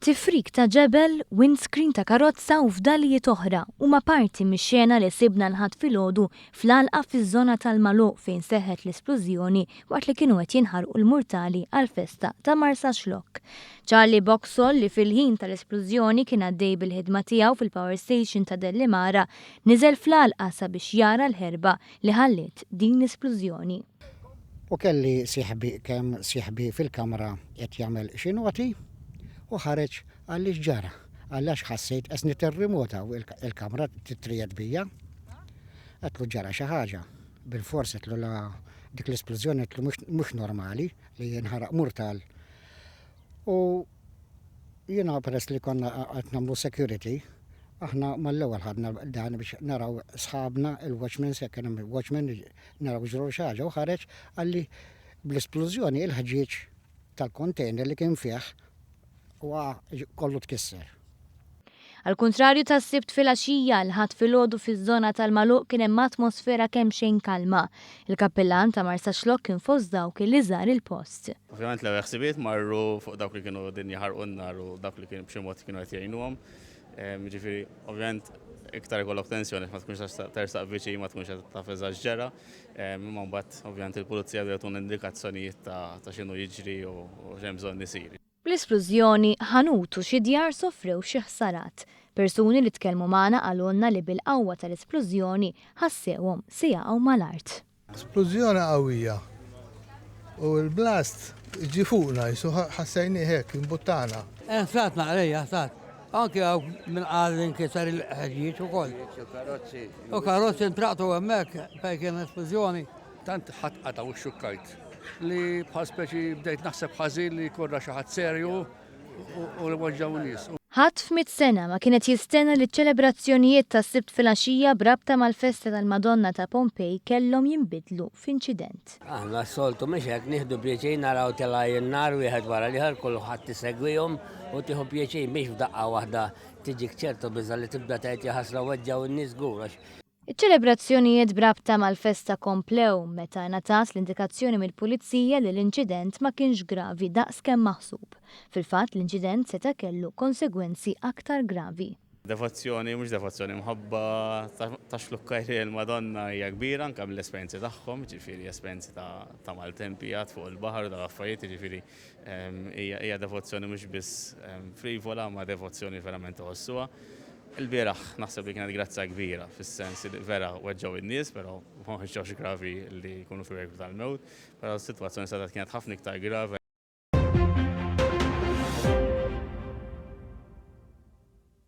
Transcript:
Tifrik ta' ġebel, windscreen ta' karozza u fdalijiet oħra huma parti mix-xena li sibna l-Ħadd filgħodu fl-għalqa fiż-żona tal-Magħluq fejn seħħet l-isplużjoni waqt li kienu qed jinħarqu l-murtali għall-festa ta' Marsaxlokk. Charlie Boxall li fil-ħin tal-isplużjoni kien għaddej bil-ħidma tiegħu fil-power station ta' Dellimara niżel fl-għalqa sabiex jara l-ħerba li ħalliet din l-isplużjoni. U kelli sieħbi kemm sieħbi fil-kamra qed jagħmel xi noti u ħareġ qalli x'ġara. Qalli għax ħassejt qesni terrimota u il-kamra titriegħed bija. Għedtlu ġara xi ħaġa. Bilfors għedtlu la dik l-isplużjoni għedtlu mhux normali li jinħaraq murtal. U jiena peress li konna qed nagħmlu security, aħna mal-ewwel ħadna dan biex naraw sħabna il-watchmen se kien hemm watchmen Naraw ġralu xi ħaġa u ħareġ qalli bl-isplużjoni il-ħġieġ tal-container li kien fih waqa' kollu tkisser. Għall-kuntrarju tas-Sibt filgħaxija, l-Ħadd filgħodu fiż-żona tal-Magħluq kien hemm atmosfera kemxejn kalma. Il-kappillan ta' Marsaxlokk kien fost dawk li żar il-post. Ovvjament l-ewwel ħsibijiet marru fuq dawk li kienu qegħdin jaħarqu n-nar u dawk li b'xi mod kienu qed jgħinuhom. Jiġifieri ovvjament iktar ikollok tensjoni ma tkunx taf tersaq viċin, ma tkunx taf eżatt x'ġara. Imma mbagħad ovvjament il-pulizija bdew jagħtuna indikazzjonijiet ta' x'inhu jiġri u x'hemm bżonn isir. Bl-isplużjoni, ħanut u xi djar sofrew xi ħsarat. Persuni li tkellmu magħna qalulna li bil-qawwa tal-isplużjoni ħassewhom se jaqgħu mal-art. Splużjoni qawwija u l-blast ġie fuqna qisu ħassejnieh hekk imbuttana. Ħsat naqra hija ħsat. Anki hawn min qal li nkiser il-ħġieġ ukoll. U karozzi ntraqtu hemmhekk fejn kien l-esplużjoni. Tant ħadt qatgħa u xxukkajt li bħal speċi bdejt naħseb ħażin li jkun ra xi ħadd serju u li weġġgħu nies. Ħadd f'mitt sena ma kien qed jistenna li ċ-ċelebrazzjonijiet tas-Sibt filgħaxija b'rabta mal-festa tal-Madonna ta' Pompei kellhom jinbidlu f'inċident. Aħna s-soltu mhux hekk nieħdu pjaċir naraw telgħin nar wieħed wara l-ieħor kulħadd isegwihom u tieħu pjaċir mhix f'daqqa waħda tiġik ċertu biża' li tibda tgħid jaħasra weġġgħu n-nies żgur għax Iċ-ċelebrazzjonijiet b'rabta mal-festa komplew meta ngħatat l-indikazzjoni mill-Pulizija li l-inċident ma kienx gravi daqs kemm maħsub. Fil-fatt l-inċident seta' kellu konsegwenzi aktar gravi. Devozzjoni, mhux devozzjoni, mħabba ta' xlukkajri l-Madonna hija kbira anke mill-esperjenzi tagħhom, jiġifieri esperjenzi ta' maltempijat fuq il-baħar u dawn l-affarijiet, jiġifieri hija devozzjoni mhux biss frivola ma devozzjoni verament iħossuha. Ilbieraħ naħseb li kienet grazzja kbira fis-sens li vera weġġgħu in-nies, però ma weġġgħux gravi li jkunu fil-periklu tal-mewt, però s-sitwazzjoni setgħet kienet ħafna iktar gravi.